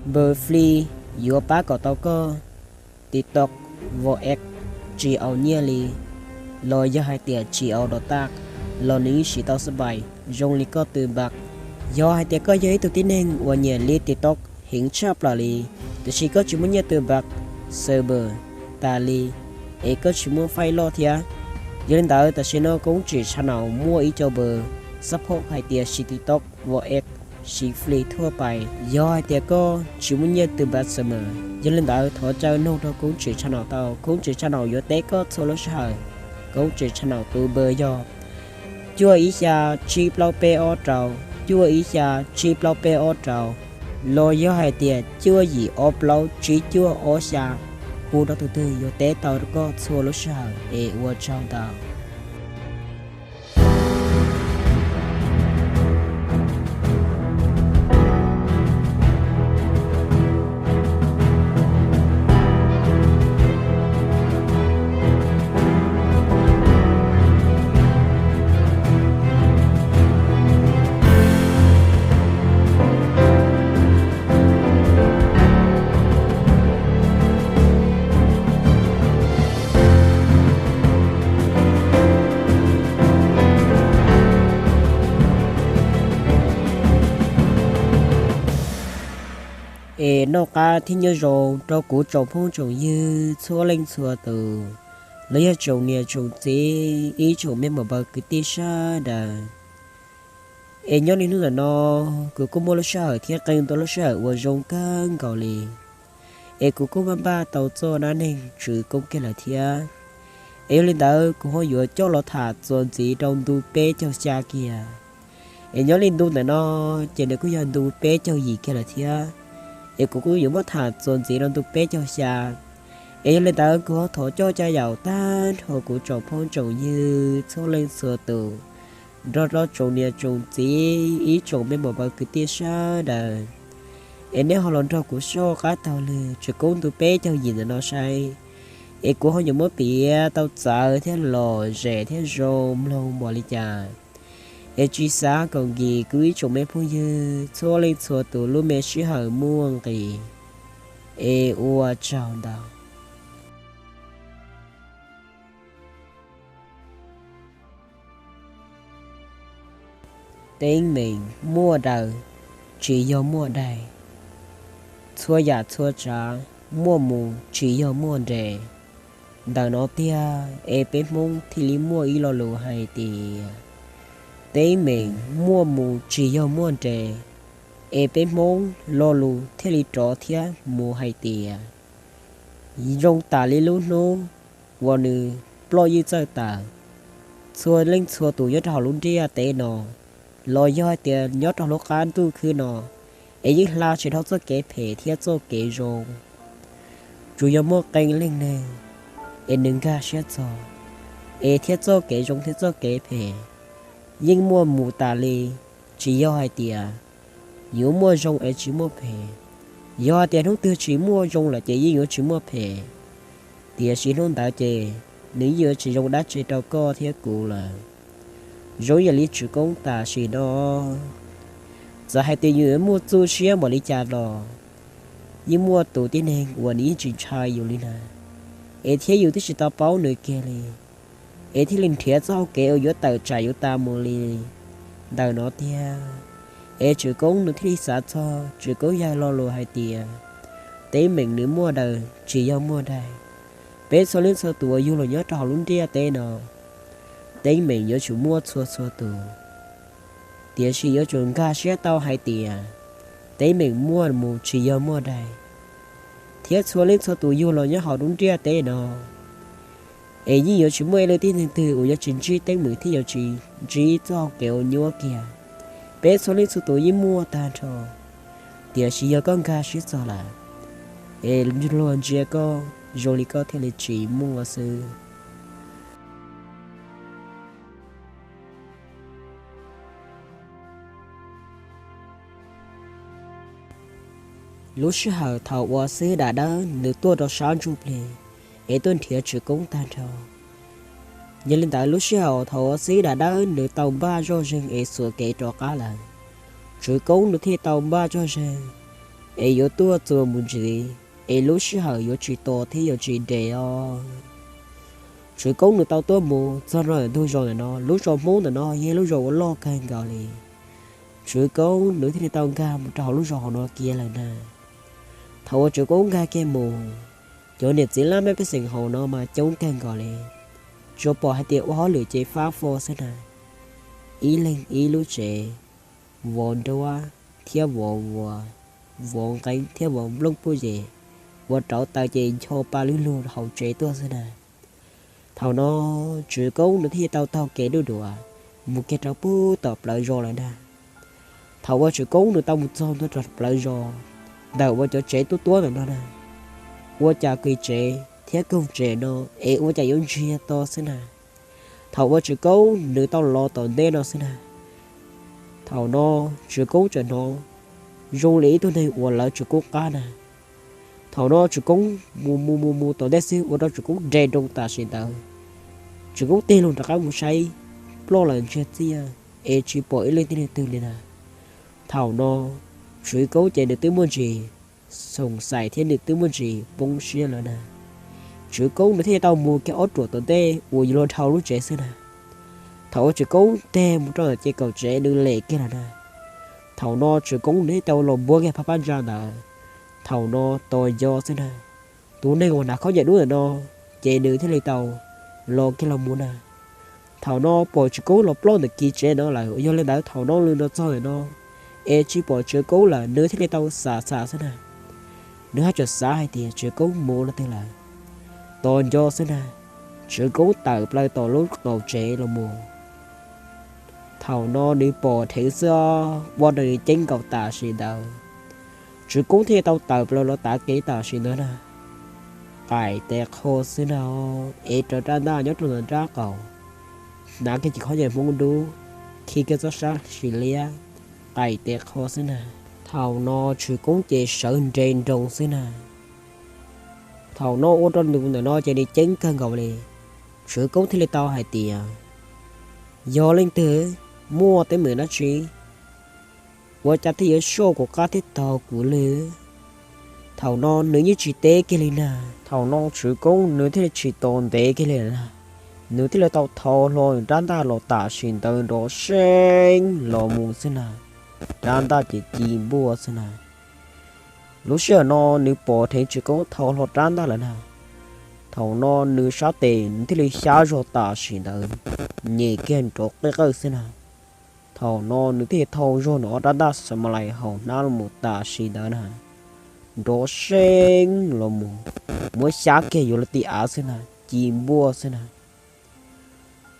Npawb free yuav pab kom tau koj TikTok, WhatsApp tsis au nyiaj li, los yog hais tias tsis au data los nws yeej siv tau xab pais zoo li koj tw npab. Yog hais tias koj yog ib tug tib neeg uas nyiam li TikTok heev tshaj plaws li, tiam sis koj tsis muaj nyiaj tw npab, server tas li, es koj tsis muaj faij loj thiab. Yog li ntawd tam sim no Koob Tseem channel muaj ib co npawb support hais tias siv TikTok, WhatsApp, siv free thuaj pais. Yog hais tias koj tsis muaj nyiaj tw npab server, yog li ntawd thov caw noog rau Koob Tseem channel tau, Koob Tseem channel yuav teb koj txhua lub sij hawm. Koob Tseem channel tus npawb yog cuaj ib xya tsib plaub peb ob rau, cuaj ib xya tsib plaub peb ob rau, los yog hais tias cuaj yim ob plaub tsib cuaj ob xya. Hu rau tus twg yuav teb tau rau koj txhua lub sij hawm es ua tsaug ntau. Es noj qab thiab nyob zoo rau kuv tsoom phooj tsoom ywg txhua leej txhua tus, los yog tsoom niam tsoom txiv, ib tsoom me muam npawg kwv tij sawv daws. Es nyob li hnub ntawm no, kuv kuj muaj lub sij hawm thiab qee ntua lub sij hawm uas zoo kawg nkaus li. Es kuv kuj npaj npaj tau txoj dab neeg Tswv Koob kiag lawm thiab. Es yog li ntawd kuv ho yuav coj los tham txuas ntxiv rau ntu peb caug xya kiag. Es nyob li ntu ntawm no, ces nws kuj yog ntu peb caug yim kiag lawm thiab. Es kuv kuj yuav muab tham txuas ntxiv rau ntu peb caug xya. Es yog li ntawd kuv ho thov coj caw yaum tag nrho kuv tsoom phooj tsoom ywg txhua leej txhua tus, nrog rau tsoom niam tsoom txiv, ib tsoom me muam npawg kwv tij sawv daws, es neb ho los nrog kuv soj qab taug lw Tswv Koob ntu peb caug yim ntawm no saib. Es kuv ho yuav muab piav tau txawv thiab lom zem thiab zoo mloog npaum li cas. Es tsis xav kom nkim kuv ib tsoom me phooj ywg txhua leej txhua tus lub me sij hawm muaj nqis. Es ua tsaug ntau. Teeb meem muaj daws, tsis yog muaj daig. Txhua yam txhua tsav muaj mus, tsis yog muaj nres. Ntawm no tiag es peb Hmoob thiaj li muaj ib lo lus hais tias, teeb meem muaj mus, tsis yog muaj nres. Es peb Hmoob lo lus thiaj li rov thiab mus hais tias, zoo tas li lub hnub uas nws ploj ywj txawj tawm. Txhua leej txhua tus nyob rau hauv lub ntiaj teb no, los yog hais tias nyob rau lub qab ntuj khwb no, es yeej hla tsis dhau txoj kev phem thiab txoj kev zoo. Tsuas yog muaj qee leej neeg es nws nkag siab txog, es thiab txoj kev zoo thiab txoj kev phem yeej muaj mus tas li. Tsis yog hais tias yuav muaj zoo es tsis muaj phem. Yog hais tias hnub twg tsis muaj zoo lawm ces yeej yuav tsis muaj phem. Tiam sis hnub ntawd ces nws yeej yuav tsis zoo dab tsi rau koj thiab kuv lawm. Zoo yam li Tswv Koob tam sim no, txawm hais tias yus yuav muaj txuj siab npaum li cas los yeej muaj tus tib neeg uas nws yeej tsis ntshai yus li na, es thiab yus twb tsis tau paub nws kiag li, es thiaj li nrhiav txoj hau kev uas yuav tawm tsam yus tas mus li ntawm no tiag. Es Tswv Koob nws thiaj li xav txog, Tswv Koob yawg lo lus hais tias, teeb meem nws muaj daws, tsis yog muaj daig. Peb txhua leej txhua tus uas yug los nyob rau hauv lub ntiaj teb no, teeb meem yuav tsum muaj txhua txhua tus, tiam sis yuav tsum nkag siab tau hais tias, teeb meem muaj mus, tsis yog muaj daig. Thiab txhua leej txhua tus yug los nyob hauv lub ntiaj teb no, es yeej yuav tsis muaj ib leej tib neeg twg uas yuav tsis ntsib teeb meem thiab yuav tsis ntsib txoj hau kev uas nyuaj kiag. Peb txhua leej txhua tus yeej muaj tag nrho, tiam sis yog koj nkag siab txog lawm, es luag ntsia koj zoo li koj thiaj li tsis muaj xwb. Lub sij hawm thaum uas xib hwb Dam Dawb nws tuaj rau sab ntsuj plig es tuaj nrhiav Tswv Koob tag nrho. Yog li ntawd lub sij hawm thaum uas xib hwb Dam Dawb nws tau npaj zoj zeeg es xuas kev rov qab lawm, Tswv Koob nws thiaj tau npaj zoj zeeg es yuav tuaj txuas mus ntxiv, es lub sij hawm yuav tsis tos thiab yuav tsis nres os. Tswv Koob nws tau tuaj mus txog rau ntug zos ntawm no, lub zos Hmoob ntawm no yog lub zos uas loj kawg nkaus li. Tswv Koob nws thiaj li tau nkag mus rau hauv lub zos hauv no kiag lawm na. Thaum uas Tswv Koob nkag kiag mus, cov niam txiv laj mej pej xeem hauv no mas coob kawg nkaus li, tsuas pom hais tias ua hauj lwm ces fab fo xwb na. Ib leeg ib lub tsev, vov nruab thiab vov vuas, vov nqeeb thiab vov nplooj puj yem, ua rauv taws ces ncho pa lwg lug hauv tsev tuaj xwb na. Thaum no Tswv Koob nws thiaj tau taug kev duj duav mus kiag rau puag tom plawv zos lawm na. Thaum uas Tswv Koob nws tau mus txog ntua rau plawv zos, ntawm uas cov tsev tuab tuab ntawm no na, ua cas kiag tsev thiab koog tsev no es ua cas yuav ntsiag to xwb na. Thaum uas Tswv Koob nws tau los tom ntej no xwb na, thaum no Tswv Koob txawm hnov zoo li ib tug neeg uas lawv Tswv Koob qab na. Thaum no Tswv Koob mus mus mus mus tom ntej xwb ua rau Tswv Koob nres nroo tam sim ntawd. Tswv Koob tig loo rov qab mus saib, ploj lawm ntsiag txiaj es tsis pom ib leej twg li na. Thaum no Tswv Koob ces nws twb muaj ntsis xoom xais thiab nws twb muaj ntsis poob siab lawm na. Tswv Koob nws thiaj tau mus kiag ob ruam tom ntej uas yuav luag dhau lub tsev xwb na. Thaum uas Tswv Koob nteg mus rau ntawm ces kaum tsev nws lem kiag lawm na. Thaum no Tswv Koob nws thiaj tau los npuab kiag phab pab ntsa ntawd. Thaum no tos nco xwb na, tus neeg uas hnav khaub ncaws dub ntawm no ces nws thiaj li tau los kiag los mus na. Thaum no pom Tswv Koob los ploj ntawm kiag tsev no lawm, yog li ntawd thaum no nws los txog ntawm no es tsis pom Tswv Koob lawm, nws thiaj li tau xav xav xwb na. Nws haj tseem xav hais tias Tswv Koob mus no twg lawm. Tos nco xwb na, Tswv Koob tawm plaws tom lub qaum tsev los mus. Thaum no nws pom dheev xwb, ua rau nws ceeb nkaus tam sim ntawd. Tswv Koob thiaj tau tawm plaws los tav kev tam sim ntawd na. Qaim tes qhua xwb na, es raws rab ntaj nyob rau ntawm nrab qaum, hnav kiag cov khaub ncaws Hmoob dub, khi kiag txoj sab sis liab, qaim tes qhua xwb na. Thaum no Tswv Koob ces sawv nres nroos xwb na. Thaum no ua rau nws ntawm no ces nws ceeb kawg nkaus li. Tswv Koob thiaj li tau hais tias, yog leej twg, muaj teeb meem dab tsi, ua cas thiaj yuav soj kuv qab thiab taug kuv lwg? Thaum no nws yeej tsis teb kiag li na. Thaum no Tswv Koob nws thiaj li tsis tos ntev kiag li na, nws thiaj li tau thau hlo rab ntaj los tam sim ntawd nrov seeb los mus xwb na. Rab ntaj ces ci npuaj xwb na. Lub sij hawm no nws pom dheev Tswv Koob thau hlo rab ntaj lawm na. Thaum no nws sab tes nws thiaj li xyab zog tam sim ntawd, nyem kiag nrov qeej qawj xwb na. Thaum no nws thiaj thau zog nws ob rab ntaj xa ma lais hauv hnab los mus tam sim ntawd na, nrov seeb los mus, muab xyab kiag yuav luag ti av xwb na, ci npuaj xwb na.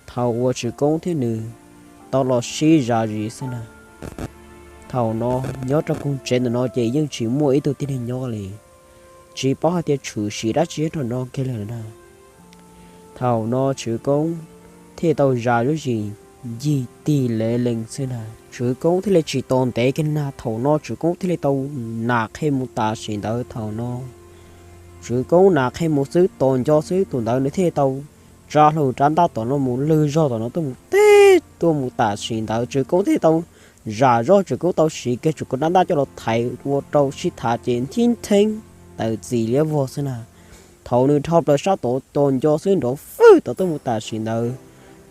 Thaum uas Tswv Koob thiab nws tau los sib zam zis xwb na. Thaum no nyob rau koog tsev ntawm no ces yeej tsis muaj ib tug tib neeg nyob li, tsis paub hais tias tshwm sim dab tsi rau no kiag li lawm na. Thaum no Tswv Koob thiaj tau zam zuj zus ncig tig lees lees xwb na. Tswv Koob thiaj li tsis tos ntev kiag na, thaum no Tswv Koob thiaj li tau nas qhia mus tam sim ntawd. Thaum no Tswv Koob nas qhia mus xwb, tos nco xwb, tus ntawd nws thiaj li tau tsa hlo rab ntaj tom no mus, lwg zog tom no tuaj mus teb tuaj mus tam sim ntawd. Tswv Koob thiaj li tau zam zoj, Tswv Koob tau siv kiag Tswv Koob rab ntaj coj los thaiv ua rau sib thav ces nthib ntheeb tawm txim liab vog xwb na. Thaum nws dhau plaws sab tod tos nco xwb, nrov fwj tom tuaj mus tam sim ntawd.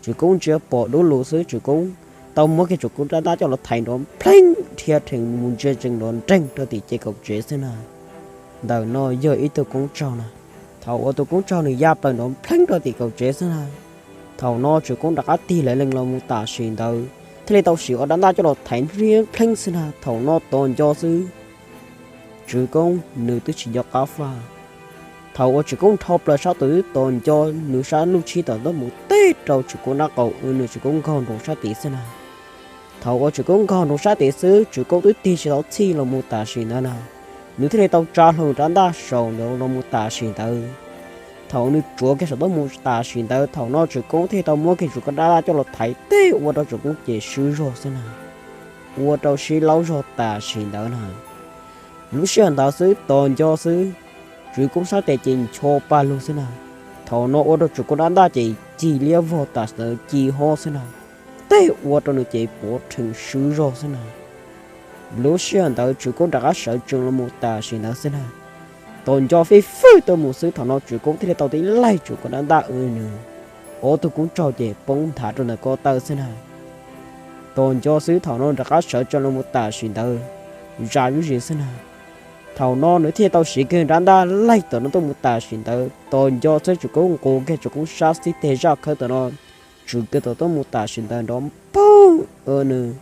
Tswv Koob ntsia pom dub lug xwb, Tswv Koob tau muab kiag Tswv Koob rab ntaj coj los thaiv nrov npleeb dhia rhees mus ntsia tsees nrov nreeg rau tim ces kaum tsev xwb na. Ntawm no yog ib tug koob tsaug na. Thaum uas tus koob tsaug nws ya plaws nrov npleeb rau tim kaum tsev xwb na, thaum no Tswv Koob rov qab tig lees lees los mus tam sim ntawd, thiaj li tau siv ob rab ntaj coj los thaiv nrov npleeb xwb na. Thaum no tos nco xwb, Tswv Koob nws twb tsis nco qab faj. Thaum uas Tswv Koob dhau plaws sab tod twb tos nco, nws sab lub tshib tom tuaj mus teb rau Tswv Koob rab qau, nws Tswv Koob nkaug nroos sab tid xwb na. Thaum uas Tswv Koob nkaug nroos sab tid xwb, Tswv Koob twb tig tsis tau txhij los mus tam sim ntawd na, nws thiaj li tau tsa hlo rab ntaj saum ntawd los mus tam sim ntawd. Thaum nws tsuav kiag saum tuaj mus tam sim ntawd, thaum no Tswv Koob thiaj tau muab kiag Tswv Koob rab ntaj coj los thaiv teb ua rau Tswv Koob ces swb zog xwb na, ua rau sib laub zog tam sim ntawd na. Lub sij hawm ntawd xwb tos nco xwb, Tswv Koob sab tes ces ncho pa lug xwb na. Thaum no ua rau Tswv Koob rab ntaj ces ci liab vog tam sim ntawd ci hob xwb na, teb ua rau nws ces pov rhees swb zog xwb na. Lub sij hawm ntawd Tswv Koob rov qab sawv tsees los mus tam sim ntawd xwb na. Tos nco fij fwj tuaj mus xwb, thaum no Tswv Koob thiaj li tau tib laig Tswv Koob rab ntaj, nws ob tug koob tsaug ces poob nthav rau ntawm ko taw xwb na. Tos nco xwb, thaum no rov qab sawv tsees los mus tam sim ntawd zam zuj zus xwb na. Thaum no nws thiaj tau siv kiag rab ntaj laig tom no tuaj mus tam sim ntawd. Tos nco xwb, Tswv Koob nqus kiag Tswv Koob sab xib teg zaj khawb tom no, tswm kiag tom tuaj mus tam sim ntawd nrov poog, nws,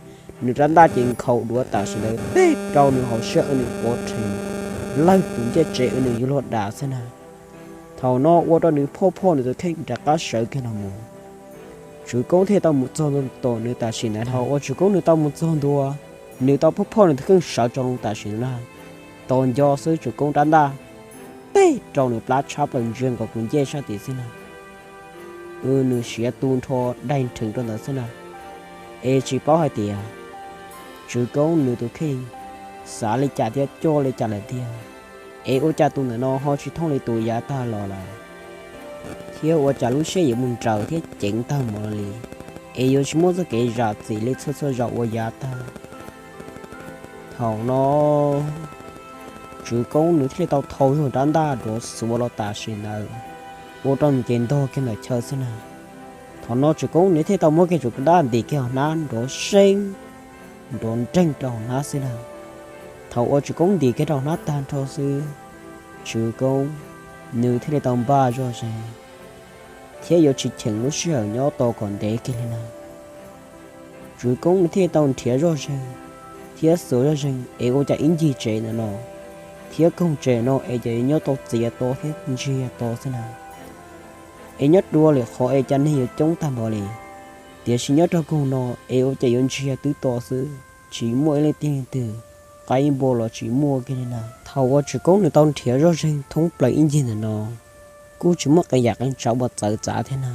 nws rab ntaj ces nkhaus duav tam sim ntawd teg rau nws hauv siab, nws quav rhees lawg tus ncej tsev, nws yuav luag dam xwb na. Thaum no ua rau nws phoj phoj nws tus kheej rov qab sawv kiag los mus. Tswv Koob thiaj tau mus txog ntua tom nws tam sim ntawd. Thaum uas Tswv Koob nws tau mus txog ntua, nws tau phoj phoj nws tus kheej sawv tsees los tam sim ntawd na. Tos nco xwb, Tswv Koob rab ntaj teg rau nws plab tshab plaws ntsia nkaus tus ncej sab tid xwb na. Nws siav tu nrho daig nrheev rau ntawd xwb na. Es tsis paub hais tias Tswv Koob nws tus kheej xav li cas thiab coj li cas lawm tiag, es ua cas tus ntawm no ho tsis thooj li tus yav tag los lawm, thiab ua cas lub siab yuav mus nrawm thiab ceev tag mus li, es yuav tsis muaj txoj kev zam txim li txhua txhua zaus ua yav tag. Thaum no Tswv Koob nws thiaj li tau thau zog rab ntaj nrov xuav los tam sim ntawd, ua rau nws ces ntog kiag ntawm chaw xwb na. Thaum no Tswv Koob nws thiaj tau muab kiag Tswv Koob rab ntaj ntim kiag hauv hnab nrov seeb, nrov nreeg rau hauv hnab xwb na. Thaum uas Tswv Koob ntim kiag rau hnab tag nrho xwb, Tswv Koob nws thiaj li tau npaj zoj zeeg, thiab yuav tsis cheem lub sij hawm nyob tau kom ntev kiag li na. Tswv Koob nws thiaj li tau nrhiav zoj zeeg thiab xuas zoj zeeg es ua cas ib ncig tsev ntawm no thiab koog tsev no es cas yuav nyob tau txias to thiab ntsiag to xwb na. Es nyob dua lwm qhov es cas neeg yuav coob tag npaum li, tiam sis nyob rau koog no es ua cas yuav ntsiag twb to xwb, tsis muaj ib leej twg leej twg, qaib npua los tsis muaj kiag li na. Thaum uas Tswv Koob nws tau nrhiav zoj zeeg thoob plaws ib ncig ntawm no, kuj tsis muaj qee yam qee tsam uas txawv txav thiab na.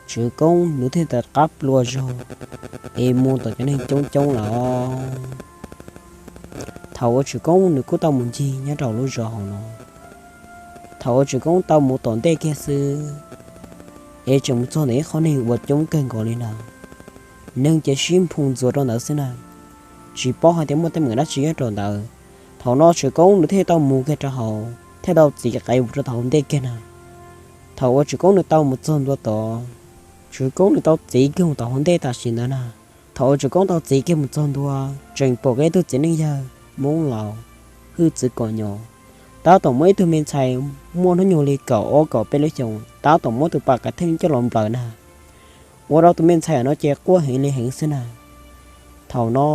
Tswv Koob nws thiaj tau rov qab plua zog es mus tom cov neeg coob coob lawm. Thaum uas Tswv Koob nws kuj tau mus ncig nyob rau lub zos hauv no, thaum uas Tswv Koob tau mus tom ntej kiag xwb, es tseem mus txog ntawm ib qho neeg uas coob kawg nkaus li na. Neeg ces sib nphoo ntxuas rau ntawd xwb na, tsis paub hais tias muaj teeb meem dab tsi nyob rau ntawd. Thaum no Tswv Koob nws thiaj tau mus kiag rau hauv, thiaj tau txiv qe mus rau tom hauv ntej kiag na. Thaum uas Tswv Koob nws tau mus txog ntua tod, Tswv Koob nws tau txiv kiag mus tom hauv ntej tam sim ntawd na. Thaum uas Tswv Koob tau txiv kiag mus txog ntua, tseem pom kiag ib tug txiv neej yawg Hmoob laus, hwj txwv kom nyom, tab tom muab ib tug me ntxhais muaj hnub nyoog li kaum ob kaum peb lub xyoos tab tom muab tus pas kav theej coj los nplawm na. Ua rau tus me ntxhais no ces quaj heev li heev xwb na. Thaum no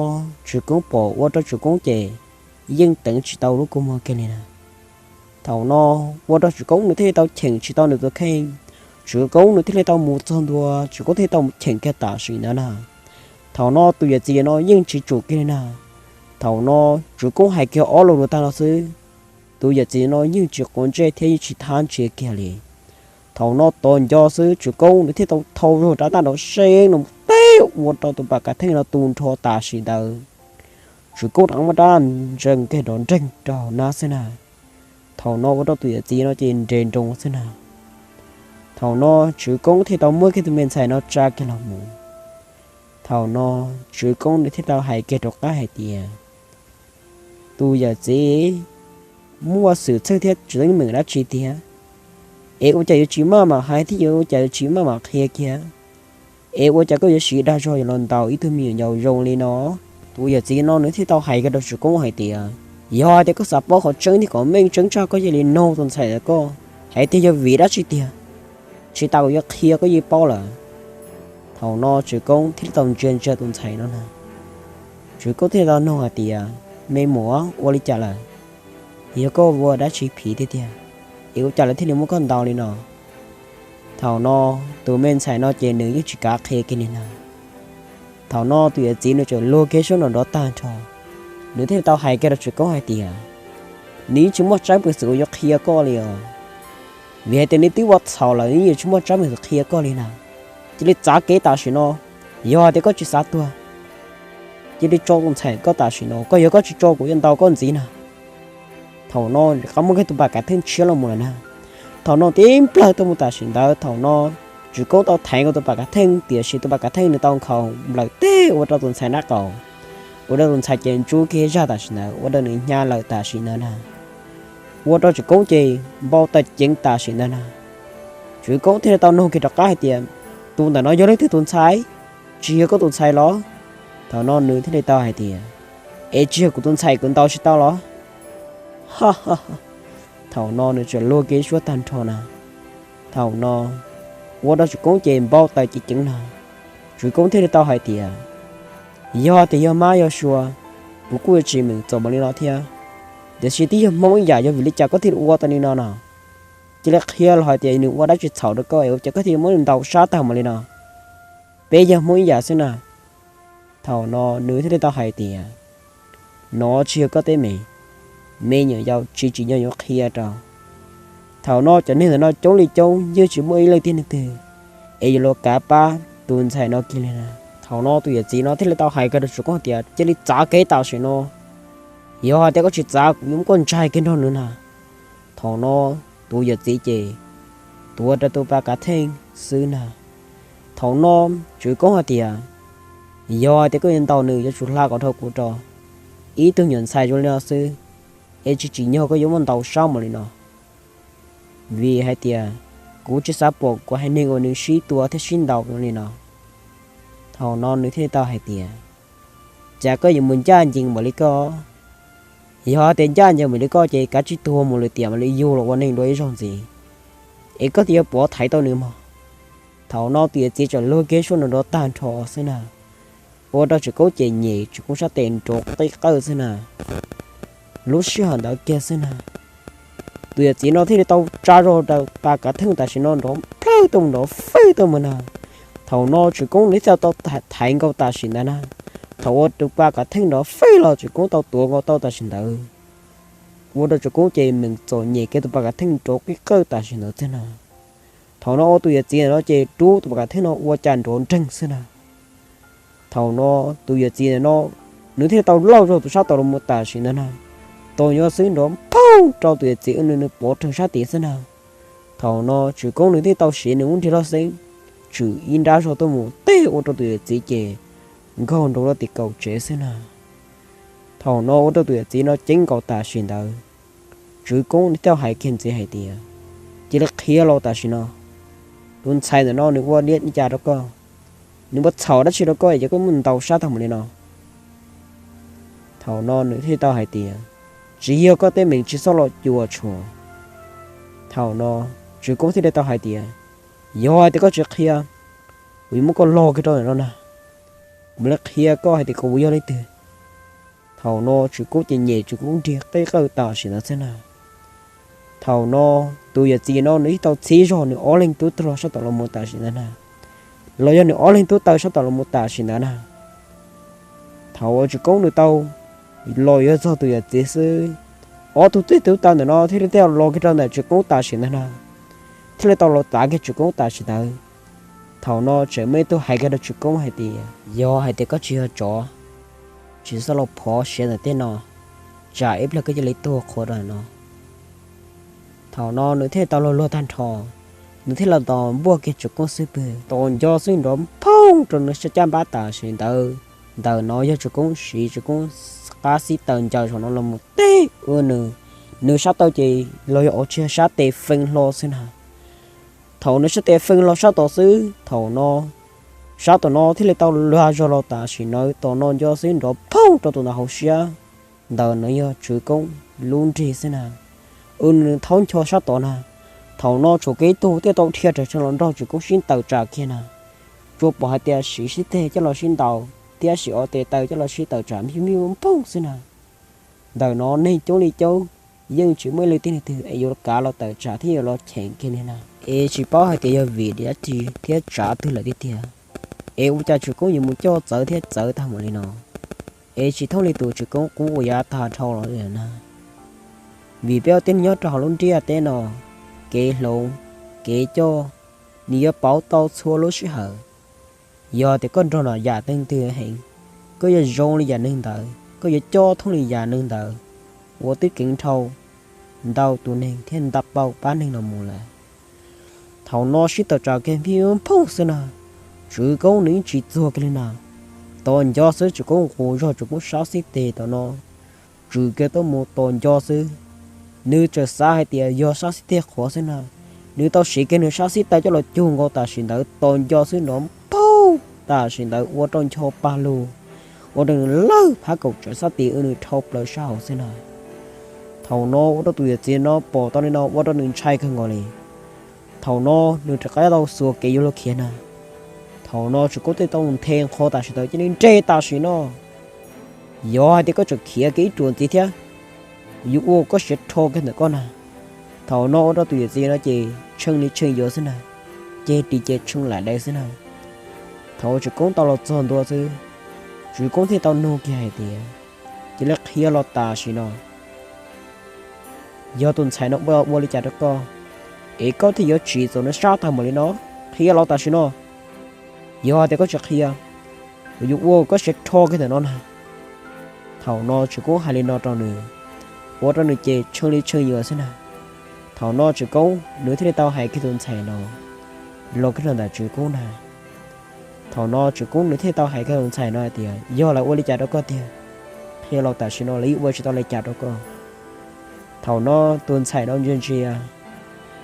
Tswv Koob pom ua rau Tswv Koob ces yeej teev tsis tau lub kua muag kiag li na. Thaum no ua rau Tswv Koob nws thiaj li tau cheem tsis tau nws tus kheej. Tswv Koob nws thiaj li tau mus txog ntua, Tswv Koob thiaj li tau mus cheem kiag tam sim ntawd na. Thaum no tus yawm txiv no yeej tsis tsum kiag li na. Thaum no Tswv Koob hais kiag ob lo lus tag no xwb, tus yawm txiv no yeej tsis quav ntsej thiab yeej tsis thab ntsia kiag li. Thaum no tos nco xwb, Tswv Koob nws thiaj tau thau zog rab ntaj nrov seeb no teb ua rau tus pas kav theej no tu nrho tam sim ntawd. Tswv Koob rov muab rab ntaj ntsia kiag nrov nreeg rau hauv hnab xwb na. Thaum no ua rau tus yawm txiv no ces nres nroos xwb na. Thaum no Tswv Koob thiaj tau muab kiag tus me ntxhais no tsa kiag los mus. Thaum no Tswv Koob nws thiaj tau hais kiag rov qab hais tias, tus yawm txiv, muaj xwm txheej thiab tsis teeb meem dab tsi tiag, es ua cas yuav tsis maj mam hais thiab yuav ua cas yuav tsis maj mam qhia kiag, es ua cas koj yuav siv dag zog yuav los ntaus ib tug me nyuam yaus zoo li no? Tus yawm txiv no nws thiaj tau hais kiag rau Tswv Koob hais tias, yog hais tias koj xav paub qhov tseeb thiab kom meej tseeb tshaj koj cia li noog tus ntxhais ntawd koj hais tias yog vim dab tsi tiag, tsis tas kuv yuav qhia koj yeej paub lawm. Thaum no Tswv Koob thiaj li tau ntsia ntsia tus ntxhais no na. Tswv Koob thiaj li tau noog hais tias, me muam, ua li cas lawm? Yog koj ua dab tsi phiv tiag tiag, es ua cas lawv thiaj li muab koj ntaus li no? Thaum no tus me ntxhais no ces nws yeej tsis kav qhia kiag li na. Thaum no tus yawm txiv nws txawm luag kiag suab nrov nrov tag nrho, nws thiaj li tau hais kiag rau Tswv Koob hais tias, nws yeej tsis muaj tsab peev xwm uas yuav qhia koj li os. Vim hais tias nws twb ua txhaum lawm, nws yeej tsis muaj tsab peev xwm qhia koj li na. Cia li txav kev tam sim no, yog hais tias koj tsis xav tuag, cia li tso tus ntxhais koj tam sim no, koj yog koj tsis tso kuv yuav ntaus koj ntxiv na. Thaum no rov qab muab kiag tus pas kav theej tshiab los mus lawm na. Thaum no tib nplawg tuaj mus tam sim ntawd, thaum no Tswv Koob tau theev kiag tus pas kav theej, tiam sis tus pas kav theej nws tau nkhaus nplawm teg ua rau tus ntxhais nab qaum. ua rau tus ntxhais ces ntsub kiag zaj tam sim ntawd, ua rau nws hnyav lawm tam sim ntawd na. Ua rau Tswv Koob ces npau taws ceev tam sim ntawd na. Tswv Koob thiaj li tau nug kiag rov qab hais tias, tus ntawm no yog leej twg tus ntxhais? Tsis yog koj tus ntxhais los? Thaum no nws thiaj li tau hais tias, es tsis yog kuv tus ntxhais kuv ntaus tsis tau los? Thaum no nws txawm luag kiag suab tag nrho na. Thaum no ua rau Tswv Koob ces npau taws ceev ceev na. Tswv Koob thiaj li tau hais tias, yog tias yog mab yog sua, kuv kuj yuav tsis meem txom npaum li no thiab. Tiam sis twb yog Hmoob ib yam, yog vim li cas koj thiaj li ua tau li no no? Cia li qhia los hais tias nws ua dab tsi txhaum rau koj es ua cas koj thiaj muab nws ntaus sab tag npaum li no? Peb yog Hmoob ib yam xwb na. Thaum no nws thiaj li tau hais tias, no tsis yog koj teeb meem, me nyuam yaus tsis tsim nyog yuav qhia rau. Thaum no cov neeg ntawm no coob li coob yeej tsis muaj ib leej twg es yuav los kav pab tus ntxhais no kiag li na. Thaum no tus yawm txiv no thiaj li tau hais kiag rau Tswv Koob tias, cia li txav kev tam sim no, yog hais tias koj tsis txav kuv yuav muab koj ntsaig kiag nrog nws na. Thaum no tus yawm txiv ces tuav rawv tus pas kav theej xwb na. Thaum no Tswv Koob hais tias, yog hais tias koj yuav ntaus nws yuav tsum hla kom dhau kuv rau, ib tug nyuam ntxhais zoo li no xwb, es tsis tsim nyog koj yuav muab ntaus sab npaum li no. Vim hais tias kuv tsis xav pom kuv haiv neeg uas nws sib tua thiab sib ntaus li no. Thaum no nws thiaj li tau hais tias, cas koj yuav mus ncaj ncees npaum li koj? Yog hais tias ncaj ncees npaum li koj ces kav tsij tuag mus lwm tiam mam li yug los ua neeg dua ib zaug ntxiv, es koj thiaj yuav pov thaiv tau nws mog. Thaum no tus yawm txiv txawm luag kiag suab nrov nrov tag nrho xwb na, ua rau Tswv Koob ces nyem Tswv Koob sab tes nrov qij qawj xwb na. Lub sij hawm ntawd kiag xwb na, tus yawm txiv no thiaj li tau tsa zog rau pas kav theej tam sim no nrov plawg tuaj mus nrov fwj tuaj mus na. Thaum no Tswv Koob nws thiaj tau thaiv nkaus tam sim ntawd na. Thaum uas tus pas kav theej nrov fwj los Tswv Koob tau tuav nkaus tau tam sim ntawd, ua rau Tswv Koob ces meem txom nyem kiag tus pas kav theej nrov qij qawj tam sim ntawd xwb na. Thaum no ua tus yawm txiv ntawm no ces rub tus pas kav theej no ua cas nrov nreeg xwb na. Thaum no tus yawm txiv ntawm no nws thiaj tau lauj zog tus sab tod los mus tam sim ntawd na. Tau nco xwb nrov nphooj rau tus yawm txiv, nws pov rhees sab tid xwb na. Thaum no Tswv Koob nws thiaj tau siv nws lub nrig loj xeeb tshwm ib nrab zog tuaj mus teb ua rau tus yawm txiv ces nkaug nroo rau tim kaum tsev xwb na. Thaum no ua rau tus yawm txiv no ceeb nkaus tam sim ntawd, Tswv Koob nws thiaj hais kiag ntxiv hais tias, cia li qhia los tam sim no, tus ntxhais ntawm no nws ua li cas rau koj? Nws ua txhaum dab tsi rau koj es koj muab ntaus sab tag npaum li no? Thaum no nws thiaj tau hais tias, tsis yog koj teeb meem, tsis txhob los cuam tshuam. Thaum no Tswv Koob thiaj li tau hais tias, yog hais tias koj tsis qhia, kuv yuav muab koj log kiag rau ntawm no na, kuv mam li qhia koj hais tias kuv yog leej twg. Thaum no Tswv Koob ces nyem Tswv Koob nrig qij qawj tam sim ntawd xwb na. Thaum no tus yawm txiv no nws thiaj tau txhib zog nws ob leeg tub tag los sab tom los mus tam sim ntawd na, los yog nws ob leeg tub taw sab tom los mus tam sim ntawd na. Thaum uas Tswv Koob nws tau los yuav txog tus yawm txiv xwb, ob tug tub tub taw ntawm no thiaj li tau los kiag rau ntawm Tswv Koob tam sim ntawd na, thiaj li tau los tav kiag Tswv Koob tam sim ntawd. Thaum no tseem muaj ib tug hais kiag rau Tswv Koob hais tias, yog hais tias koj tsis yog tsov, tsis txhob los phov siav ntawm tej no, tsam ib pliag koj cia li tuag qhuav rau no. Thaum no nws thiaj tau luag luag tag nrho, nws thiaj los tos npuaj kiag Tswv Koob xub pwg, tos nco xwb nrov nphooj rau nws sab caj npab tam sim ntawd. Ntawm no yog Tswv Koob siv Tswv Koob qab xib taws ncaws saum no los mus teb ua nws, nws sab taw ces los yog ua tsis yog sab tes fee hlo xwb na. Thaum nws sab tes fee hlo sab tod xwb, thaum no sab tom no thiaj li tau luag zog los tam sim ntawd, tom no nco xwb nrov nphooj rau tus ntawd hauv siab. Ntawm no yog Tswv Koob lub nrig xwb na, ua nws thaub ncho sab tod na. Thaum no tshuav kiag ib tug thiaj tau dhia rawv tshee los nrog Tswv Koob sib taws tsam kiag na. Tsuas pom hais tias siv sib teg coj los sib ntaus thiab siv ob tes taw coj los sib taws tsam npij npij nphooj xwb na. Ntawm no neeg coob li coob, yeej tsis muaj ib leej tib neeg twg es yuav kav los tawm tsam thiab yuav los cheem kiag li na. Es tsis paub hais tias yog vim dab tsi thiab tsav twg lawm tiag tiag, es ua cas Tswv Koob yuav mus coj txawv thiab txawv tag npaum li no. Es tsis thooj li tus Tswv Koob qub uas yav tag dhau los li na. Vim peb ua tib neeg nyob rau hauv lub ntiaj teb no, kev hloov, kev coj, nws yuav pauv tau txhua lub sij hawm. Yog tias koj nrog nram yam neeg twg heev, koj yuav zoo li yam neeg ntawd, koj yuav coj thooj li yam neeg ntawd, uas twb keev dhau ntau tus neeg thiab ntau pab neeg los mus lawm. Thaum no sib tawm tsam kiag npij nphooj xwb na, Tswv Koob nws yeej tsis txuag kiag li na. Tos nco xwb, Tswv Koob nqus zog Tswv Koob sab xib teg tom no, tswm kiag tuaj mus tos nco xwb. Nws txawm xav hais tias yog sab xib teg qhuav xwb na. Nws tau siv kiag nws sab xib taw coj los cug nkaus tam sim ntawd, tos nco xwb nrov npaug tam sim ntawd ua rau ncho pag lug, ua rau nws lawg phab kaum tawm sab tid, nws dhau plaws sab hauv xwb na. Thaum no ua rau tus yawm txiv no pom tau li no ua rau nws ntshai kawg nkaus li. Thaum no nws rov qab tau xuas kev yuav luag khiav na. Thaum no Tswv Koob thiaj tau nthe nqho tam sim ntawd cia li nres tam sim no. Yog hais tias koj tseem khiav kiag ib ruam ntxiv thiab, yuav ua koj siav rho kiag ntawm koj na. Thaum no ua rau tus yawm txiv no ces tshee li tshee yuav xwb na, ceg ris ces tshee lam daws xwb na. Thaum Tswv Koob tau los txog ntua xwb, Tswv Koob thiaj tau nug kiag hais tias, cia li qhia los tam sim no, yog tus ntxhais no ua ua li cas rau koj es koj thiaj yuav tsim txom nws sab tag npaum li no? Qhia los tam sim no. Yog hais tias koj tsis qhia, kuv yuav ua koj siav rho kiag ntawm no na. Thaum no Tswv Koob hais li no rau nws, ua rau nws ces tshee li tshee yuav xwb na. Thaum no Tswv Koob nws thiaj li tau hais kiag tus ntxhais no los kiag rau ntawm Tswv Koob na. Thaum no Tswv Koob nws thiaj tau hais kiag tus ntxhais no hais tias, yog lawv ua li cas rau koj tiag? Qhia los tam sim no, lawv yeej ua tsis tau li cas rau koj. Thaum no tus ntxhais no ntsia ntsia,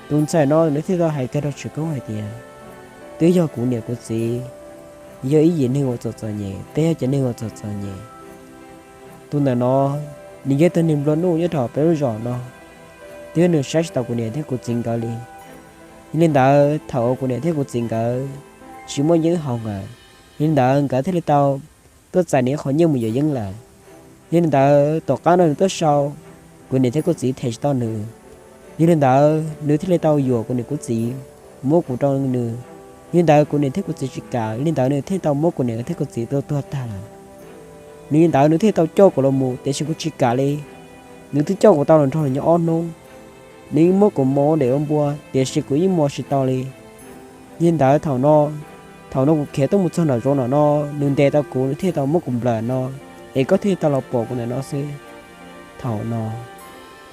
tus ntxhais no nws thiaj tau hais kiag rau Tswv Koob hais tias, twb yog kuv niam kuv txiv yog ib yim neeg uas txom txom nyem, twb yog cov neeg uas txom txom nyem. Tus ntawm no, nws yog ib tug neeg nplua nuj nyob rau peb lub zos no, twb yog nws saib tsis taus kuv niam thiab kuv txiv nkawd li. Yog li ntawd thaum uas kuv niam thiab kuv txiv nkawd tsis muaj yeeb haus nkawd, yog li ntawd nkawd thiaj li tau tuaj txais nws ib qho nyiaj mus yuav yeeb lawm. Yog li ntawd tom qab no nws tuaj sau kuv niam thiab kuv txiv them tsis tau nws. Yog li ntawd nws thiaj li tau yuam kuv niam kuv txiv, muab kuv rau nws. Yog li ntawd kuv niam thiab kuv txiv tsis kam, yog li ntawd nws thiaj tau muab kuv niam thiab kuv txiv tua tuag tag lawm. Nws li ntawd nws thiaj tau coj kuv los mus, tiam sis kuv tsis kam li. Nws twb coj kuv tau los nrog nws nyob ob hnub, nws yeej muab kuv mos ua dej ua npua, tiam sis kuv yeej mos tsis tau li. Yog li ntawd thaum no, thaum no kuv khiav tuaj mus txog nram zoov no no, nws ntes tau kuv, nws thiaj tau muab kuv nplawm no, es koj thiaj tau los pom kuv ntawm no xwb. Thaum no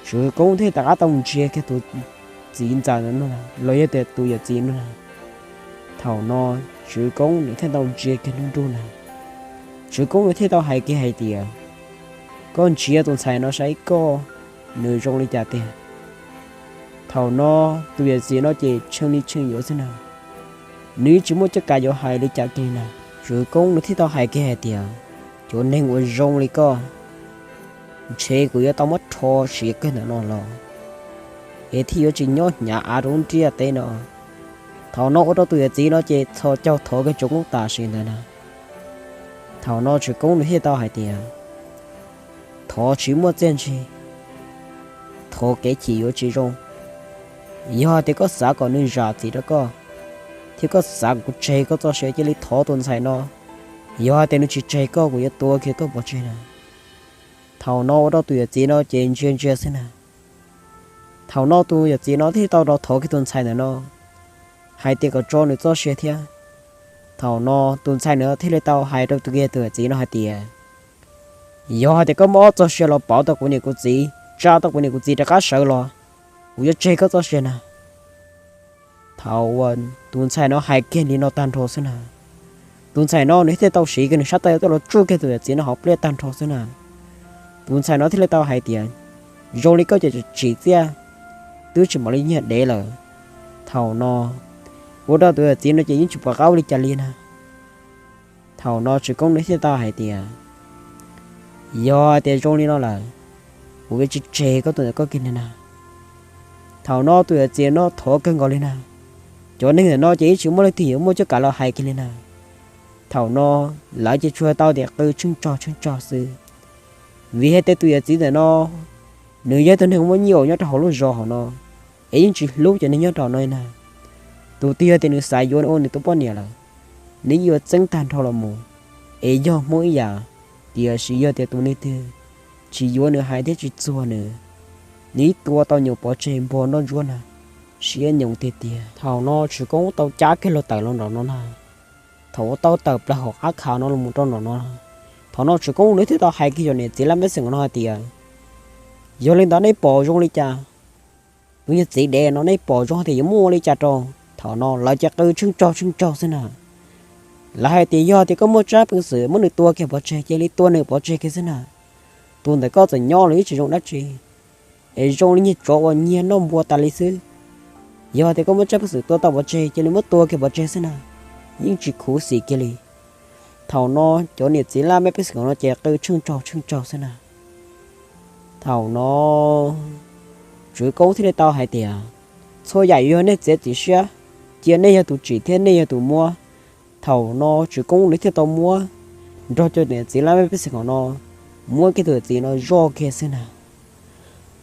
Tswv Koob thiaj rov qab tau ntsia kiag tus txiv ntxawm no, los yog tias tus yawm txiv no. Thaum no Tswv Koob nws thiaj tau ntsia kiag nruj nruj na. Tswv Koob nws thiaj tau hais kiag hais tias, koj ntsia tus ntxhais no saib koj, nws zoo li cas tiag. Thaum no tus yawm txiv no ces tshee li tshee yuav xwb na, nws yeej tsis muaj cuab kav yuav hais li cas kiag na. Tswv Koob nws thiaj tau hais kiag hais tias, cov neeg uas zoo li koj, ntshe kuv yuav tau muab rho siav kiag ntawm no los, es thiaj yuav tsis nyob hnyav av rau lub ntiaj teb no. Thaum no ua rau tus yawm txiv no ces txhos caug thov kiag Tswv Koob tam sim ntawd na. Thaum no Tswv Koob nws thiaj tau hais tias, thov tsis muaj txiaj ntsig, thov kev chim yuav tsis zoo. Yog tias koj xav kom nws zam txim rau koj, thiab koj xav kom kuv tseg koj txoj sia, cia li thov tus ntxhais no. Yog tias nws tsis tseg koj, kuv yuav tua kiag koj pov tseg na. Thaum no ua rau tus yawm txiv no ces ntsia ntsia xwb na. Thaum no tus yawm txiv no thiaj tau rov thov kiag tus ntxhais ntawm no hais tias kom tso nws txoj sia thiab. Thaum no tus ntxhais ntawd thiaj li tau hais rau tus yawm txiv no hais tias, yog hais tias koj muab ob txoj sia los pauv tau kuv niam kuv txiv, tsa tau kuv niam kuv txiv rov qab sawv los, kuv yuav tseg koj txoj sia na. Thaum uas tus ntxhais no hais kiag li no tag nrho xwb na, tus ntxhais no nws thiaj tau siv kiag nws sab taw tuaj los tsuj kiag tus yawm txiv no hauv pliaj tag nrho xwb na. Tus ntxhais no thiaj li tau hais tias, zoo li koj ces tsim txiaj, twb tsis mam li nyiag dev lawm. Thaum no ua rau tus yawm txiv no ces yeej tsis pom qab ua li cas li na. Thaum no Tswv Koob nws thiaj tau hais tias, yog tias zoo li no lawm, kuv yuav tsis tseg koj tus ntawm koj kiag li na. Thaum no tus yawm txiv no thov kawg nkaus li na, cov neeg ntawm no ces yeej tsis muaj leej twg yuav muaj cuab kav los hais kiag li na. Thaum no lawv ces tsuas tau tias qw tsheej tsog tsheej tsog xwb, vim hais tias tus yawm txiv ntawm no nws yog tus neeg muaj nyiaj uas nyob rau hauv lub zos hauv no, es yeej tsis hlub cov neeg nyob rau no li na. Tus twg yog tias nws xav yuav nws ua nws tus poj niam lawm, nws yeej yuav txeeb tag nrho los mus, es yog Hmoob ib yam. Tiam sis yog tias tus neeg twg tsis yuav nws hais thiab tsis txuag nws, nws yeej tua tau nyoos pov tseg npog nroj ntsuab na, siab nyoos tiag tiag. Thaum no Tswv Koob tau cab kiag los tawm los nraum no na. Thaum uas tau tawm plaws hauv qab khav no los mus rau nraum no, thaum no Tswv Koob nws thiaj tau hais kiag cov niam txiv laj mej xeem no hais tias, yog li ntawd nej pom zoo li cas? Tus yawm txiv dev no nej pom zoo tias yuav muaj ua li cas rau? Thaum no lawv ces qw tsheej tsog tsheej tsog xwb na. Lawv hais tias yog tias koj muaj tsab peev xwm muab nws tua kiag pov tseg, cia li tua nws pov tseg kiag xwb na. Tus ntawm koj txawm nyob los yeej tsis zoo dab tsi, es zoo li niag tsov uas nyiag noj npua tas li xwb. Yog tias koj muaj tsab peev xwm tua tau pov tseg, cia li muab tua kiag pov tseg xwb na, yeej tsis khuv xim kiag li. Thaum no cov niam txiv laj mej pej xeem no ces qw tsheej tsaug tsheej tsaug xwb na. Thaum no Tswv Koob thiaj li tau hais tias, txhua yam yuav yog nej txiav txim siab, cia nej yog tus tsim thiab nej yog tus muab. Thaum no Tswv Koob nws thiaj tau muab nrog cov niam txiv laj mej pej xeem no muab kiag tus txiv no zoj kiag xwb na.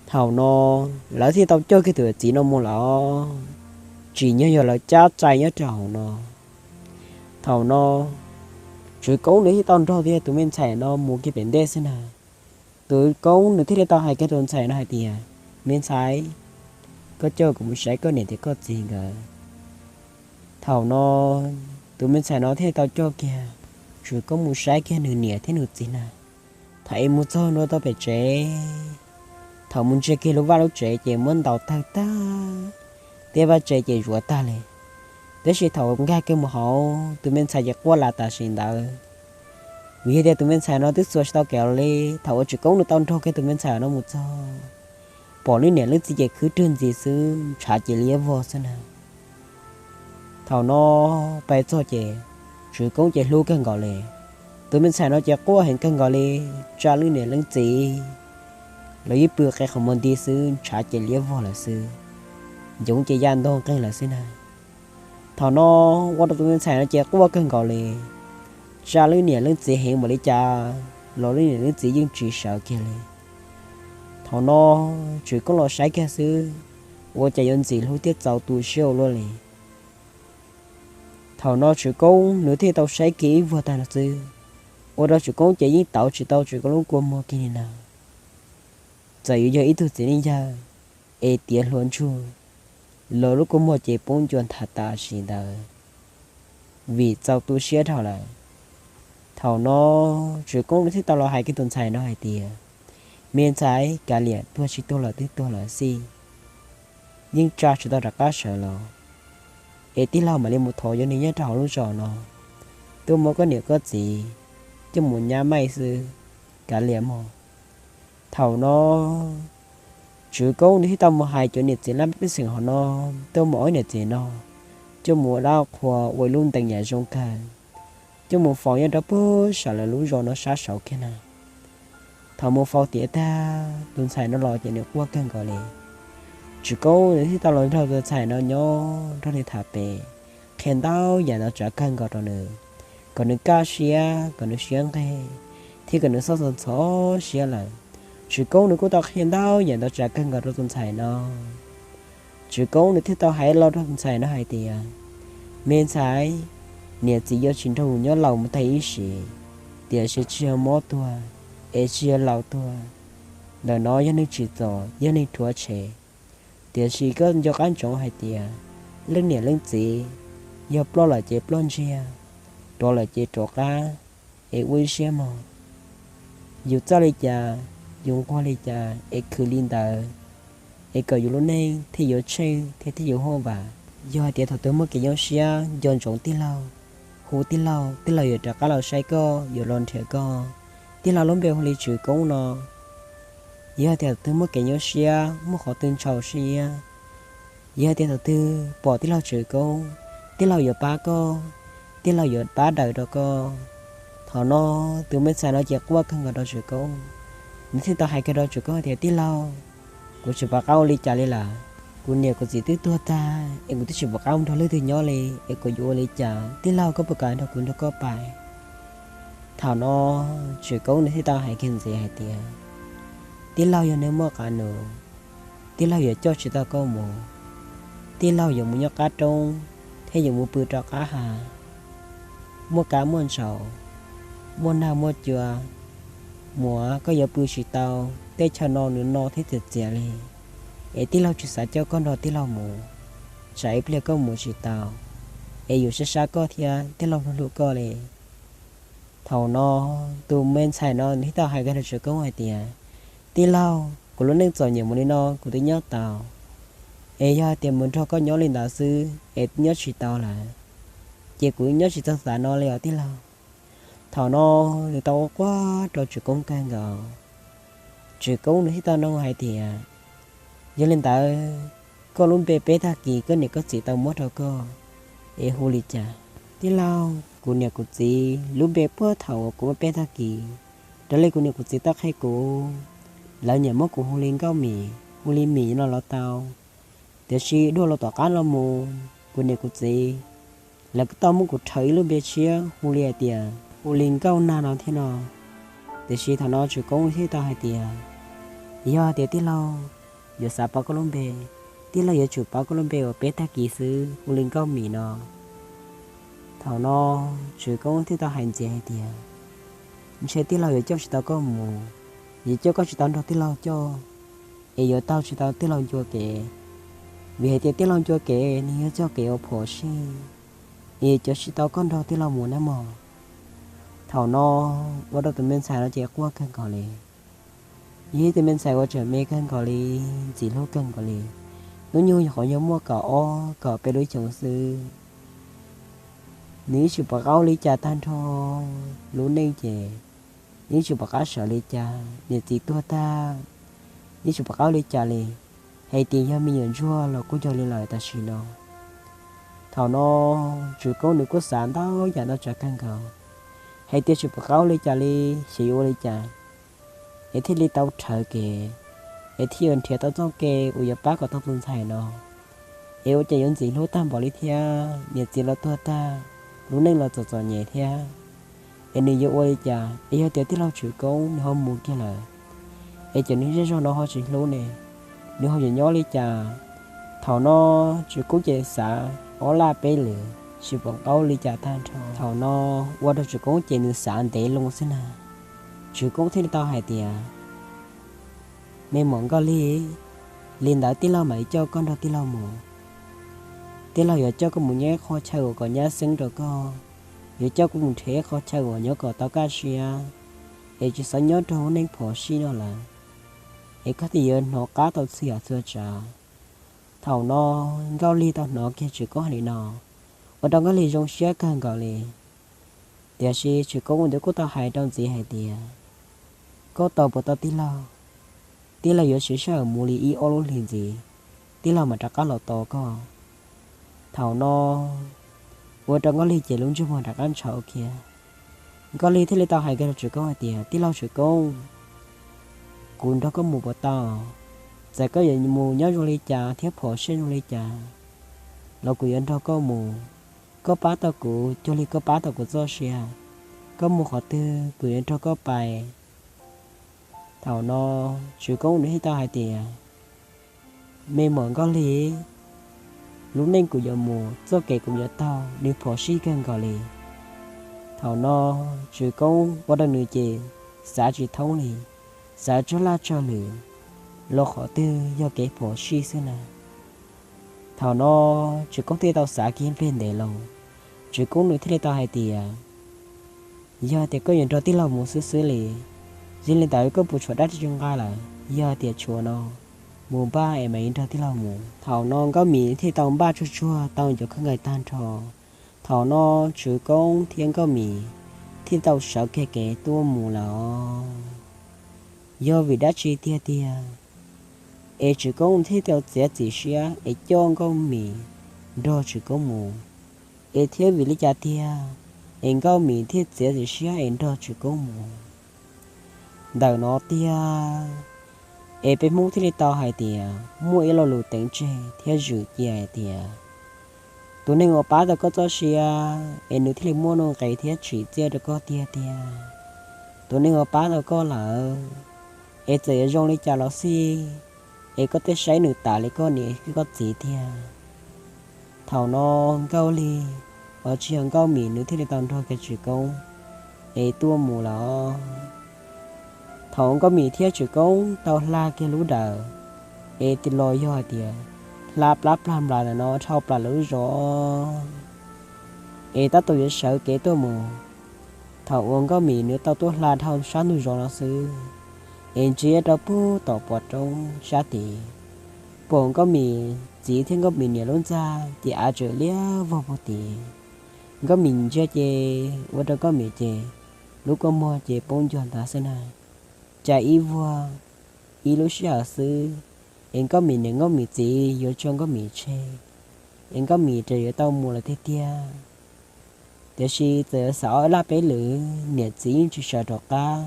Thaum no lawv thiaj tau coj kiag tus txiv no mus lawm, tsim nyog yog lawv cab tsai nyob rau hauv no. Thaum no Tswv Koob nws thiaj tau nrog tus me ntxhais no mus kiag pem ntej xwb na. Tus Koob nws thiaj li tau hais kiag tus ntxhais no hais tias, me ntxhais, koj coj kuv mus saib koj niam thiab koj txiv nkawd. Thaum no tus me ntxhais no thiaj tau coj kiag Tswv Koob mus saib kiag nws niam thiab nws txiv na. Thaum es mus txog ntua tau pem tsev, thaum mus ntsia kiag lub vaj lub tsev ces muab ntaus tawg tag, tej vaj tsev ces zuav tag li. Tab sis thaum nkag kiag mus hauv, tus me ntxhais ces quaj lam tam sim ntawd. Vim yog tias tus me ntxhais no twb txuas tsis tau kev li, thaum uas Tswv Koob nws tau nrog kiag tus me ntxhais no mus txog, pom lub niam lub txiv ces khwb rwg ntxiv xwb, ntshav ces liab vog xwb na. Thaum no pais txog ces Tswv Koob ces hlub kawg nkaus li. Tus me ntxhais no ces quaj heev kawg nkaus li, tsam lub niam leej txiv los yeej pw qe qhov muag nti xwb, ntshav ces liab vog lawm xwb, yoov ces ya ntog nqeeg lawm xwb na. Thaum no ua rau tus me ntxhais no ces quaj kawg nkaus li, tsam lub niam leej txiv heev npaum li cas los lub niam leej txiv yeej tsis sawv kiag li. Thaum no Tswv Koob los saib kiag xwb, ua cas yuav ntxim hlub thiab txaus tu siab ua luaj li. Thaum no Tswv Koob nws thiaj tau saib kiag ib vuag tag no xwb, ua rau Tswv Koob ces yeej tauv tsis tau Tswv Koob lub kua muag kiag li na. Txawm yuav yog ib tug txiv neej yawg es tiav hluas ntsuag los lub kua muag ces poob ncua nthav tam sim ntawd, vim txaus tu siab dhau lawm. Thaum no Tswv Koob nws thiaj tau los hais kiag tus ntxhais no hais tias, me ntxhais, kav liam, tuag tsis tuag los twb tuag lawm xij, yeej tsa tsis tau rov qab sawv los, es tij laug mam li mus thov yuav nws nyob rau hauv lub zos no, tuaj muab koj niam koj txiv coj mus nyab maij xwb, kav liam mog. Thaum no Tswv Koob nws thiaj tau mus hais cov niam txiv laj mej pej xeem hauv no, tuaj mus ob niam txiv no coj mus ua dab qhua ua ib lub ntees yam zoo kawg, coj mus faus nyob rau puag saum lawv lub zos no sab saud kiag na. Thaum mus faus tiav tag, tus ntxhais no los ces nws quaj kawg nkaus li. Tswv Koob nws thiaj tau los nrog tus ntxhais no nyob nrog nws tham pem, qhia ntau yam ntau tsav kawg nkaus rau nws, kom nws kaj siab, kom nws siab nqig, thiab kom nws txhob ntxhov siab lawm. Tswv Koob nws kuj tau qhia ntau yam ntau tsav kawg nkaus rau tus ntxhais no. Tswv Koob nws thiaj tau hais los rau tus ntxhais no hais tias, me ntxhais, niam txiv yuav tsis nrog yus nyob laus mus tag ib sim, tiam sis tsis yog mob tuag, es tsis yog laus tuag. Ntawm no yog neeg tsim txom, yog neeg rhuav tshem, tiam sis koj nco qab ntsoov hais tias leej niam leej txiv yog ploj lawm ces ploj ntsiag, rov lawm ces rov qab, es ua ib siab mog. Yus txawj li cas, yus nquag li cas es khwv li ntawd, es kom yus lub neej thiaj yuav tsheej thiab thiaj yuav huaj vam. Yog hais tias thaum twg muaj kev nyuaj siab nco ntsoov tij laug, hu tij laug, tij laug yuav rov qab los saib koj, yuav los nrhiav koj. Tij laug lub npe hu li Tswv Koob no. Yog hais tias thaum twg muaj kev nyuaj siab, muaj qhov twg ntshau siab, yog hais tias thaum twg pom tij laug Tswv Koob, tij laug yuav pab koj, tij laug yuav pab daws rau koj. Thaum no tus me ntxhais no ces quaj kawg nkaus rau Tswv Koob, nws thiaj tau hais kiag rau Tswv Koob tias, tij laug, kuv tsis pom qab ua li cas li lawm. Kuv niam kuv txiv twb tuag tag es kuv twb tsis pom qab mus nrog leej twg nyob li, es kuv yuav ua li cas? Tij laug, koj puas kam nrog kuv nrog koj pais? Thaum no Tswv Koob nws thiaj tau hais kiag ntxiv hais tias, tij laug yog neeg muaj qab nus, tij laug yuav coj tsis tau koj mus. Tij laug yuav mus nyob qab roob thiab yuav mus pw rau qab hav, muaj kab muaj ntsaum, muaj nag muaj cua, muaj koj yuav pw tsis tau. Tej chaw no nws no thiab txias txias li, es tij laug tsis xav coj koj nrog tij laug mus, tsam ib pliag koj mus tsis tau, es yus sab sab koj thiab tij laug hlub hlub koj li. Thaum no tus me ntxhais no nws thiaj tau hais kiag rau Tswv Koob hais tias, tij laug, kuv lub neej txom nyem mus li no kuv twb nyob tau, es yog hais tias mus nrog koj nyob li ntawd xwb es twb nyob tsis tau lawm. ces kuv nyob tsis txog tav no li os tij laug. Thaum no nws tau ua quaj rau Tswv Koob kawg nkaus. Tswv Koob nws thiaj tau nug hais tias, yog li ntawd, koj lub npe peb tag kis koj niam koj txiv tau muab rau koj es hu li cas? Tij laug, kuv niam kuv txiv lub npe puag thaum uas kuv muaj peb tag kis, raws li kuv niam kuv txiv tau qhia kuv, lawv nyiam muab kuv hu li Nkauj Mim, hu li Mim no los tau. Tiam sis dua los tom qab no mus, kuv niam kuv txiv lawv kuj tau muab kuv rhawv ib lub npe tshiab hu li hais tias hu li Nkauj Nag no thiab no. Tiam sis thaum no Tswv Koob thiaj tau hais tias, yog tias tij laug yuav xav paub koj lub npe, tij laug yuav tsum paub koj lub npe uas peb tag kis xwb hu li Nkauj Mim no. Thaum no Tswv Koob thiaj tau hais ntxiv hais tias, ntshe tij laug yuav coj tsis tau koj mus, yuav coj koj tsis tau nrog tij laug coj, es yuav taug tsis tau tij laug ncua kev, vim hais tias tij laug ncua kev nws yog txoj kev uas phom sij, es yuav coj tsis tau koj nrog tij laug mus nawb mog. Thaum no ua rau tus me ntxhais no ces quaj kawg nkaus li. Yog ib tus me ntxhais uas tseem me kawg nkaus li, ntxim hlub kawg nkaus li. Hnub nyoog qhov yog muaj kaum ob kaum peb lub xyoos xwb. Nws yeej tsis pom qab ua li cas tag nrho, lub neej ces nws yeej tsis pom qab sawv li cas, niam txiv tuag tag, yeej tsis pom qab ua li cas li. Hais tias yog me nyuam ntsuag los kuj yog li lawm tam sim no. Thaum no Tswv Koob nws kuj xav ntau yam ntau tsav kawg nkaus, hais tias tsis pom qab ua li cas li, xyov yuav ua li cas es thiaj li tau rhawv kev, es thiaj yuav nrhiav tau txoj kev uas yuav pab kom tau tus ntxhais no, es ua cas yuav ntxim hlub tag npaum li thiab, niam txiv los tuag tag, lub neej los txom txom nyem thiab. Es nws yuav ua li cas? Es yog tias tij laug Tswv Koob nws ho mus kiag lawm, es ces nws zej zog no ho tsis hlub ne, nws ho yuav nyob li cas? Thaum no Tswv Koob ces xav ob laj peb lwm tsis pom qab ua li cas tag nrho. Thaum no ua rau Tswv Koob ces nws xav ntev loo xwb na. Tswv Koob thiaj li tau hais tias, me muam Nkauj Lig, li ntawd tij laug mam li coj koj nrog tij laug mus. Tij laug yuav coj koj mus nyob ib qho chaw uas kom nyab xeeb rau koj, yuav coj koj mus nrhiav ib qho chaw uas nyob kom tau kaj siab, es tsis txhob nyob rau lub neej phom sij no lawm, es koj thiaj yuav hnov qab tau txhua yam txhua tsav. Thaum no Nkauj Lig tau hnov kiag Tswv Koob hais li no, ua rau Nkauj Lig zoo siab kawg nkaus li. Tiam sis Tswv Koob nws kuj tau hais rau ntxiv hais tias, koj tos puas tau tij laug? Tij laug yuav siv sij hawm mus li ib ob lub hlis ntxiv, tij laug mam rov qab los tos koj. Thaum no ua rau Nkauj Lig ces lub ntsej muag rov qab ntshau kiag. Nkauj Lig thiaj li tau hais kiag rau Tswv Koob hais tias, tij laug Tswv Koob, kuv nrog koj mus puas tau? Txawm koj yuav mus nyob zoo li cas thiab phom sij zoo li cas los kuv yuav nrog koj mus. Koj pab tau kuv cuag li koj pab tau kuv txoj sia. Koj mus qhov twg kuv yuav nrog koj pais. Thaum no Tswv Koob nws thiaj tau hais tias, me muam Nkauj Lig, lub neej kuv yuav mus, txoj kev kuv yuav taug nws phom sij kawg nkaus li. Thaum no Tswv Koob ua rau nws ces xav tsis thoob li, xav tsuj laj tsuj lwm, los qhov twg yog kev phom sij xwb na. Thaum no Tswv Koob thiaj tau xav kiag ib pliag ntev loo, Tswv Koob nws thiaj li tau hais tias, yog tias koj yuav nrog tij laug mus xwb xwb li, yog li ntawd koj puas tshuav dab tsi nqa lawm? Yog tias tshuav no, mus npaj es mam li nrog tij laug mus. Thaum no Nkauj Mim thiaj tau npaj tsuag tsuag tau cov khaub ncaws tag nrho. Thaum no Tswv Koob thiab Nkauj Mim thiaj tau sawv kiag kev tuaj mus lawm. Yog vim dab tsi tiag tiag es Tswv Koob thiaj tau txiav txim siab es coj Nkauj Mim nrog Tswv Koob mus? Es thiab vim li cas tiag es Nkauj Mim thiaj txiav txim siab es nrog Tswv Koob mus? Ntawm no tiag es peb Hmoob thiaj li tau hais tias muaj ib lo lus teev tseg thiab zwm cia hais tias, tus neeg uas pab tau koj txoj sia es nws thiaj li muaj nuj nqis thiab tsim txiaj rau koj tiag tiag. Tus neeg uas pab tau koj lawm es txawm yuav zoo li cas los xij, es koj thiaj saib nws tas li koj niam koj txiv tiag. Thaum no Nkauj Lig, los tsis yog Nkauj Mim, nws thiaj li tau nrog kiag Tswv Koob es tuaj mus lawm. Thaum Nkauj Mim thiab Tswv Koob tau hla kiag lub dawm es los yog hais tias hla plab plag nplas ntawm no dhau plaws lawv lub zos es tab tom yuav sawv kev tuaj mus. Thaum uas Nkauj Mim nws tau tuaj hla dhau sab ntug zos no xwb, es ntsia rau puag tom pov roob sab tid, pom Nkauj Mim txiv thiab Nkauj Mim niam lub ntxa ces av tseem liab vog puag tid. Nkauj Mim ntsia ces ua rau Nkauj Mim ces lub kua muag ces poob ncuag ntawd xwb na. Cas ib vuag ib lub sij hawm xwb es Nkauj Mim niam Nkauj Mim txiv yuav tso Nkauj Mim tseg, es Nkauj Mim rov yuav tau mus lawm tiag tiag. Tiam sis txawm yuav xav ob laj peb lwm, niam txiv yeej tsis sawv rov qab.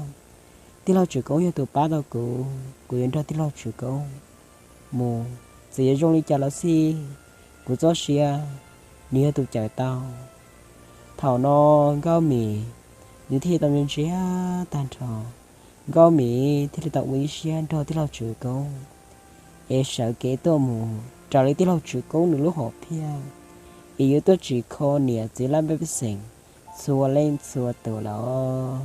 Tij laug Tswv Koob yog tus pab tau kuv, kuv yuav nrog tij laug Tswv Koob mus, txawm yuav zoo li cas los xij, kuv txoj sia nws yog tus cawm tau. Thaum no Nkauj Mim nws thiaj li tau ntsia ntsia tag nrho, Nkauj Mim thiaj li tau ua ib siab nrog tij laug Tswv Koob es sawv kev tuaj mus raws li tij laug Tswv Koob nws lub hom phiaj, es yuav tuaj tsim kho niam txiv laj mej pej xeem txhua leej txhua tus lawm.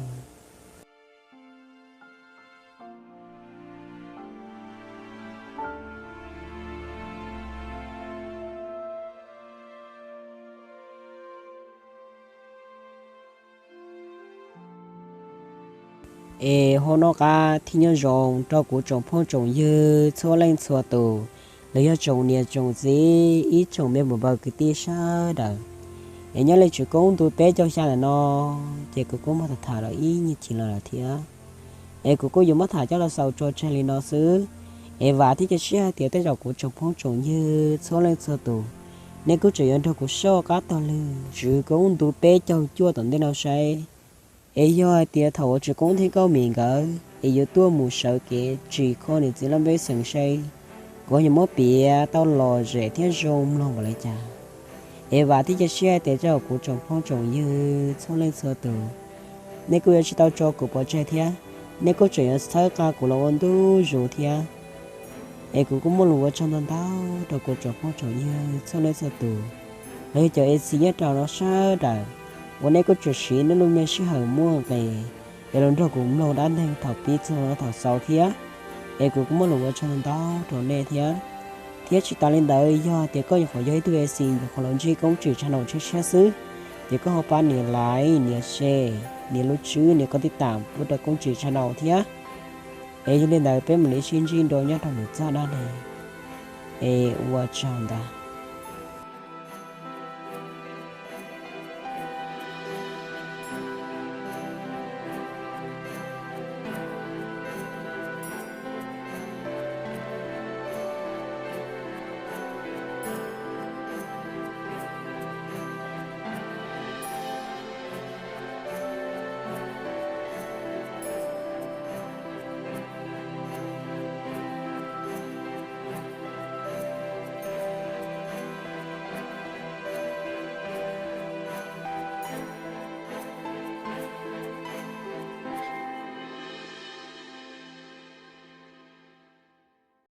Es ho noj qab thiab nyob zoo rau kuv tsoom phooj tsoom ywg txhua leej txhua tus, los yog tsoom niam tsoom txiv ib tsoom me muam npawg kwv tij sawv daws. Es nyob li Tswv Koob ntu peb caug xya ntawm no ces kuv kuj muab tham tham los ib nyuag chim los lawm thiab. Es kuv kuj yuav muab tham coj los xaus tso tseg li no xwb. Es vam thiab cia siab hais tias tej zaum kuv tsoom phooj tsoom ywg txhua leej txhua tus, nej kuj tseem yuav nrog kuv soj qab taug lw Tswv Koob ntu peb caug cuaj tom ntej no saib. Es yog hais tias thaum uas Tswv Koob thiab Nkauj Mim nkawd es yuav tuaj mus sawv kev tsim kho niam txiv laj mej pej xeem saib, kuv yuav muab piav tau lom zem thiab zoo mloog npaum li cas. Es vam thiab cia siab hais tias tej zaum kuv tsoom phooj tsoom ywg txhua leej txhua tus, nej kuj yuav tsis tau tso kuv pov tseg thiab, nej kuj tseem yuav txhawb nqa kuv los ua ntu zus thiab. Es kuv kuj muaj lus ua tsaug ntau ntau rau kuv tsoom phooj tsoom ywg txhua leej txhua tus, los yog cov ej txhis nyob rau no sawv daws, uas nej kuj tseem siv nej lub me sij hawm muaj nqis es los nrog kuv mloog dab neeg thaum pib txog thaum xaus thiab. Es kuv kuj muaj lus ua tsaug ntau ntau rau nej thiab. Thiab tsis tas li ntawd, yog tias koj nyuam qhuav yog ib tug ej txhis nyuam qhuav los ntsib Koob Tsim channel tshiab tshiab xwb, ces koj ho pab nias like, nias share, nias lub tswb, nias koj tib tam ua rau Koob Tsim channel thiab. Es yog li ntawd peb mam li sib ntsib dua nyob rau lwm zaj dab neeg. Es ua tsaug ntau.